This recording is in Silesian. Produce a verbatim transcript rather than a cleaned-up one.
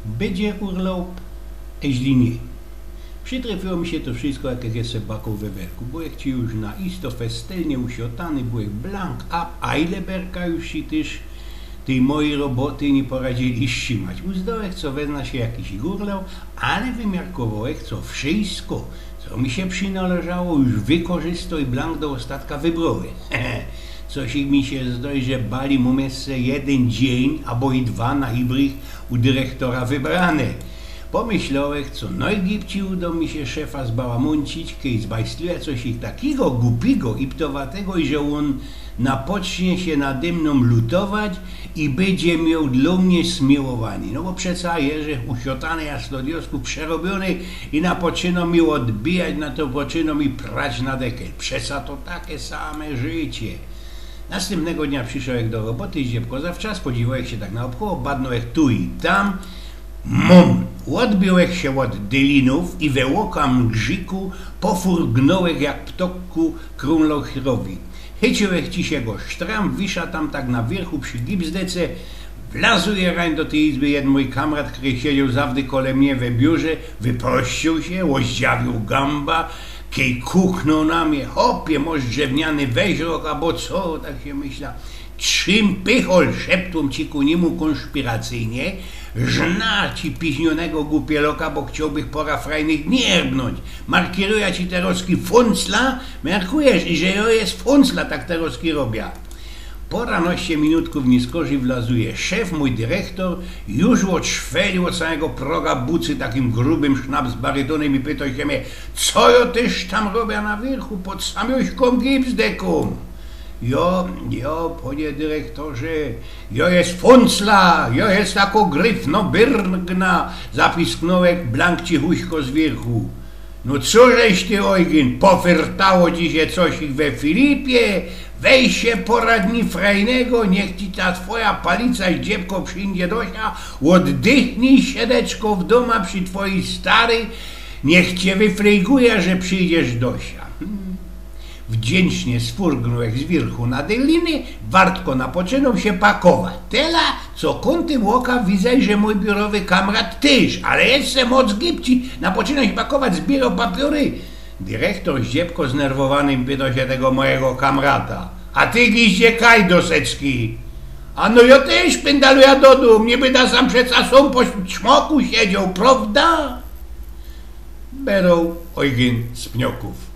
Bydzie urlop, eźli niy. Przitryfiło mi sie to wszysko, jak jech se bakoł we werku. Byłech ci już na isto festelnie usiotany, byłech blank up, a ile berka już si tyż tyj mojij roboty niy poradziyli strzimać. Uzdołech, co wezna sie jakiś urlop, ale wymiarkowołech, co wszysko, co mi sie przinoleżało, już wykorzystołech i blank do ôstatka wybrołech. Coś mi sie zdŏwŏ, że bali mōm jeszcze jedyn dziyń abo i dwa na hibrych u dyrechtora wybrane. Pōmyślołech, co nojgibcij udo mi sie szefa zbałamōncić, kej zbajsluje coś takigo gupigo i ptowatego, i że ôn napocznie sie nady mnōm lutować i bydzie mioł dlō mie smiłowanie. No bo przeca jeżech usiotany jak sto diosków przerobiōny i napoczynōm mi ôdbijać, napoczynōm mi prać na dekel. Przeca to take same życie. Nastympnego dnia prziszołech do roboty, zdziebko zawczas, podziwołech sie tak naôbkoło, badnołech tu i tam. Mōm! Ôdbiołech sie ôd dylinōw i we ôka mgrzyku pofurgnołech jak ptŏk ku krōlowi. Chyciłech ci sie go sztram, wisza tam tak na wiyrchu przi gipsdece. Wlazuje rań do tyj izby jedyn mōj kamrat, kery siedzioł zawdy kole mie we biurze, wyprościōł sie, ôzdziawiōł gamba, kej kuknōł na mie: „Chopie, mosz drzewniany weźrok abo co?”, tak sie myśla. „Trzym pychol”, szeptōm ci ku niymu kōnszpiracyjnie, „żna ci piźnionego gupieloka, bo chciołbych pora frajnych dni erbnōńć. Markiruja ci terŏzki funcla, miarkujesz, i że jŏ je funcla, tak terŏzki robia”. Po dwanŏście minutków niyskorzij wlazuje szef, mōj dyrechtor, już ôd szweli, ôd samego proga bucy takim grubym sznapsbarytōnym i pytŏ sie mie: „Co jŏ tyż tam robia na wiyrchu pod samiuśkōm gipsdekōm?” „Jŏ, jŏ, panie dyrechtorze, jŏ je funcla, jŏ je tako gryfnobyrgna”, zapisknołech blank cichuśko z wiyrchu. „No cożeś ty, Ojgyn, pofyrtało ci sie coś ich we Filipie? Weź sie pora dni frajnego, niych ci ta twoja palica, zdziebko, przidzie do sia, ôddychnij sie deczko w dōma przi twojij staryj, niych cie wyflejguje, że przidziesz do sia”. Hmm. Wdziyncznie sfurgnołech z wiyrchu na dyliny, wartko napoczynōm sie pakować. Tela, co kōntym ôka widzã, że mōj biurowy kamrat tyż, ale jeszcze moc gibcij, napoczynōm sie pakować, zbiyrŏ papiory. Dyrechtor zdziebko znerwowany pytŏ sie tego mojigo kamrata: „A ty, giździe, kaj do secki?” „A no jŏ tyż pyndaluja do dōm, niy byda sam przeca sōm po ćmoku siedzioł, prŏwda?” Beroł Ojgyn z Pniokōw.